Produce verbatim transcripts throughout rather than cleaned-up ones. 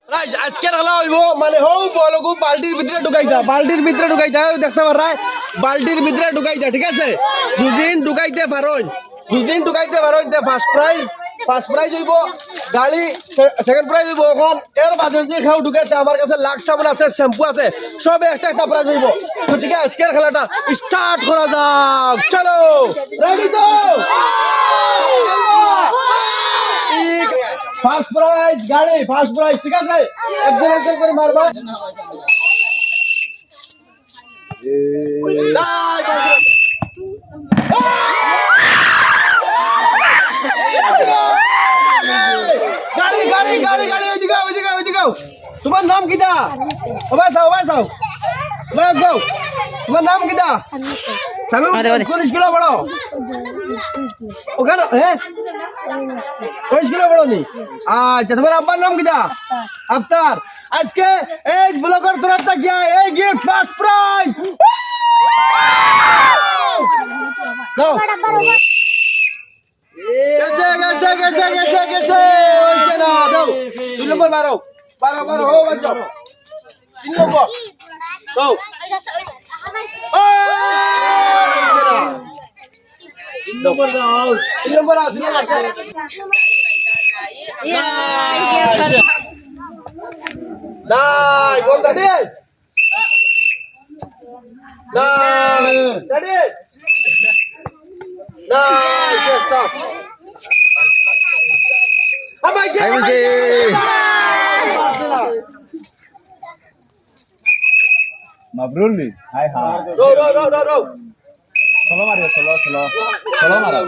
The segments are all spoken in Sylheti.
রাইজ, আজকের খেলা অইবো, মানে, হউ বলগু বালতির ভিতরে ঢুকাইতা, বালতির ভিতরে ঢুকাইতা, অউ দেখতা পাররায়, বালতির ভিতরে ঢুকাইতা, ঠিক আছে? যুদিন ঢুকাইতে পারইন, যুদিন ঢুকাইতে পারইন, তে ফার্স্ট প্রাইজ, ফার্স্ট প্রাইজ অইবো গাড়ি, সে-, সেকেন্ড প্রাইজ অইবো অখন। এর বাদে যুদি কেউ ঢুকে, তে আমার কাছে লাক্স সাবুন আছে, শ্যাম্পু আছে, সবে একটা একটা প্রাইজ অইবো। গতিকে আজকের খেলাটা স্টার্ট করা যাক, চলো, রেডি তো? ফার্স্ট প্রাইজ গাড়ি, ফার্স্ট প্রাইজ, ঠিক আছে? একজন একজন করে মারবা। গাড়ি, গাড়ি, গাড়ি, গাড়ি, ওইদিকে, ওইদিকে, ওইদিকে। তোমার নাম কিতা? ও ভাই চাও, ও ভাই চাও। ও ভাই, গো। তোমার নাম কিতা? সামিউল, আরে, আরে। কোন স্কুলে পড়ো? ওখানে, হ্যাঁ? ওই স্কুলে পড়ো নি? আচ্ছা, তোমার আব্বার নাম কিতা? আফতার। আজকে এই ব্লগর তরফ থাকিয়া এই গিফট ফার্স্ট প্রাইজ। দাও। গেছে, গেছে, গেছে, গেছে, গেছে। অইছে না, দাও। দুই নম্বর মারো। মারো, মারো, হো, বাজো। তিন নম্বর। দাও। এই, অইছে না। তিন নম্বর দাও। তিন নম্বর আও, তিন নম্বর আও। নাই, বল, রেডি? নাই, রেডি? নাই, শেষ, stop। আবার যে, আবার যে। মাবরুর নি? হায় হায়। রো, রো, রো, রো, রো। চলো মারিও, চলো, চলো। চলো মারো।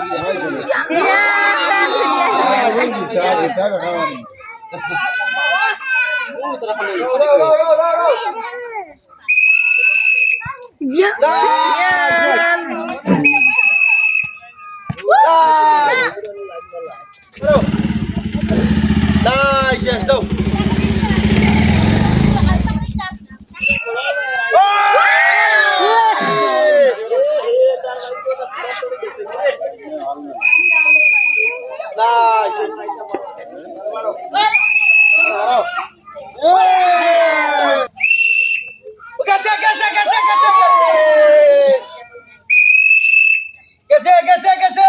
রো, রো, রো, রো, রো। নাই, শেষ, দাও। নাই, শেষ। গেছে, গেছে, গেছে, গেছে, গেছে। গেছে, গেছে, গেছে।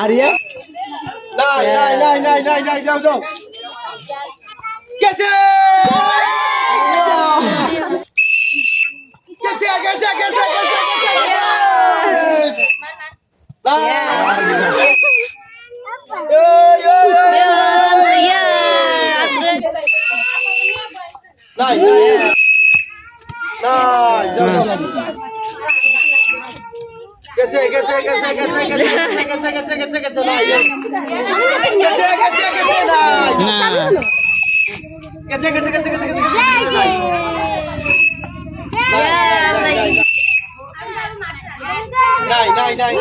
আরিয়া? নাই, নাই, নাই, নাই, নাই, নাই, যাও, যাও। গেছে! গেছে, গেছে, গেছে, গেছে, গেছে, গেছে। এই, এই, এই, এই। নাই, নাই। নাই, যাও, যাও। গেছে, গেছে, গেছে, গেছে, নাই, যাও। গেছে, গেছে, গেছে, নাই। না। গেছে, গেছে, গেছে, নাই। নাই, নাই, নাই।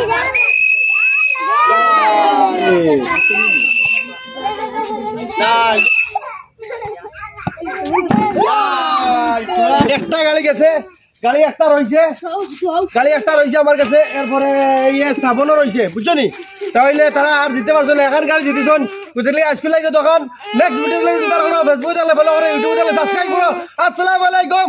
নাই। একটা গাড়ি গেছে, গাড়ি একটা রইছে, গাড়ি একটা রইছে আমার কাছে, এরপরে এই সাবনও রইছে, বুঝছো নি? তাইলে তারা আর জিততে পারছো না, এখান গাড়ি জিতেছন, বুঝলে আজকে লাগে দোকান, নেক্সট ভিডিও লাগে তার কোনো Facebook দেখলে ফলো করো, YouTube দেখলে সাবস্ক্রাইব করো। আসসালামু আলাইকুম।